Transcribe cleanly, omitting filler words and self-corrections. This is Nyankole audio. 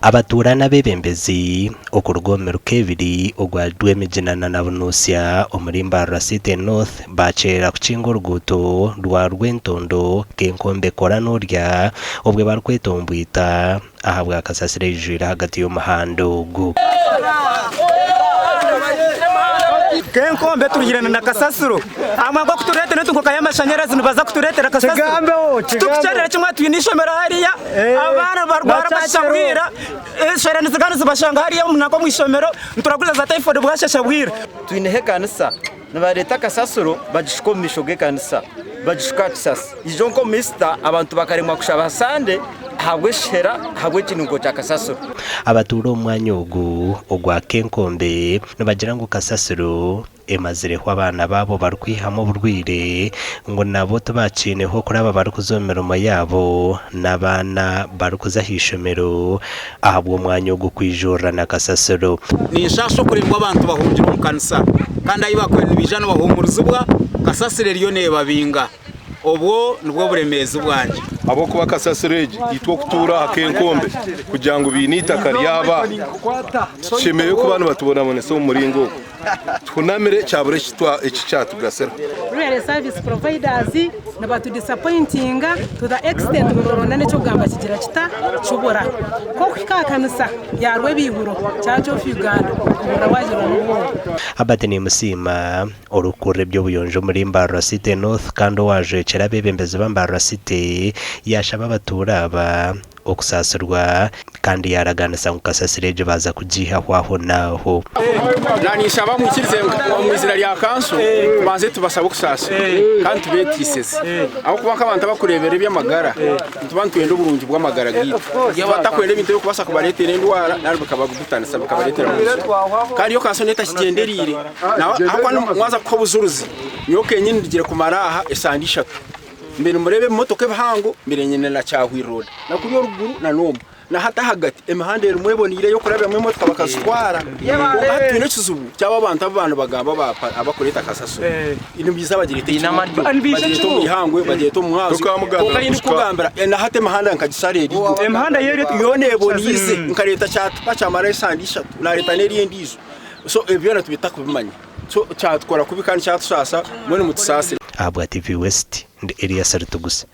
Abatuura n'abeebembezi okuruga omu miruka ebiri ogwa Rwemigina na Bunuusya omuri Mbarara City North baakyerera kukinga oruguuto rwa Rwentondo Kenkombe Kora Norya obwe barikwetomboita ahabwa kasasiro eijwire ahagati y'omuhanda ogu. Kenkombe turihirana na kasasiro hamwe nk'okutureetera entunguka y'amashanyarazi nibaza kutureetera kasasiro titukukyerera kimwe twine eishomero hariya abaana nibarwara bashasha bwira eshwera niziga nizibashanga hariya nanka omu ishomero nituraguriza za typhoid bwashasha bwira. Twineho ekanisa nibareeta kasasiro bagishuka omu maisho g'ekanisa bagishuka aha kisasi. Ijo nk'omu Isita abantu bakaremwa kushaba Sande ahabw'eshera ahabw'ekinunko kya kasasiro. Abatuura omu mwanya ogu ogwa Kenkombe nibagira ngu kasasiro emazireho abaana baabo barikwihamu oburwaire ngu nabo tibakiineho kuraba barikuza omu mirimo yaabo n'abaana barikuza aha ishomero ahabw'omwanya ogu kwijurira na kasasiro. Ninshaasha okureeba abantu bahungire omu kanisa kandi ahu bakubaire nibaija nibahuumurizibwa kasasiro eriyo neebabinga. Obwo nibwo buremeezi bwangye. Ahabw'okuba kasasiro egi itwe okutuura aha Kenkombe kugira ngu baine eitaka ryaba, titushemereire kuba nibatubonabonesa omu muringo ogu. Tuhunamire kyabura eki kyatugasira. Really service providers nibatu disappointinga to the extent ngu noronda n'ekyokugamba kigira kita kibura. K'okuhika aha kanisa ya Rwebiihuro Church of Uganda ohurira wagirwa n'obwoba. Herbert Nimusiima, orikukurira eby'obuyonjo omuri Mbarara City North kandi owaajwekyera abeebembezi ba Mbarara City yaashaba abatuura aba okusaasirwa kandi yaaraganisa ngu kasasiro egyo baaza kugiihaho ahonaaho. Naninshaba mwikirize omu izina rya kanso tubanze tubasabe okusaasirwa kandi tubeteiseze ahabw'okuba nk'abantu abakureebera eby'amagara nituba nitwenda oburungi bw'amagara gaitu tubatakwenda ebintu ebirikubaasa kubareetera endwara nari bikababutanisa bikabareetera omuzigu kandi yo kanso netakigyendereire ahabw'okuba mwaza kuha obujuruzi nyowe kenyini ndigire kumara aha esande ishatu Mbere nimureeba ebimotoka ebihango mbere nyine na Kyahwi road na kuriya oruguru na n'omu na hati ahagati emihanda erimu eboneire ey'okurabiramu emotoka bakazitwara kwonka hati twine ekizibu ky'abo abantu abu baaba nibagamba abakureeta kasasiro nibaija bagireeta ekiro bagireeta omu ihangwe bagireeta omu mwazyo kwonka ahi ndikukugambira na hati emihanda nkagisara eriyo yoona eboneize nkareeta kyatipa kyamara esande ishatu nareeta n'eri endiijo so ebyo byona tubita kubimanya. So kyatukora kubi kandi kyatusaasa, mbwenu mutusaasire. Ahabwa TV West, ndi Elias Rutuguse.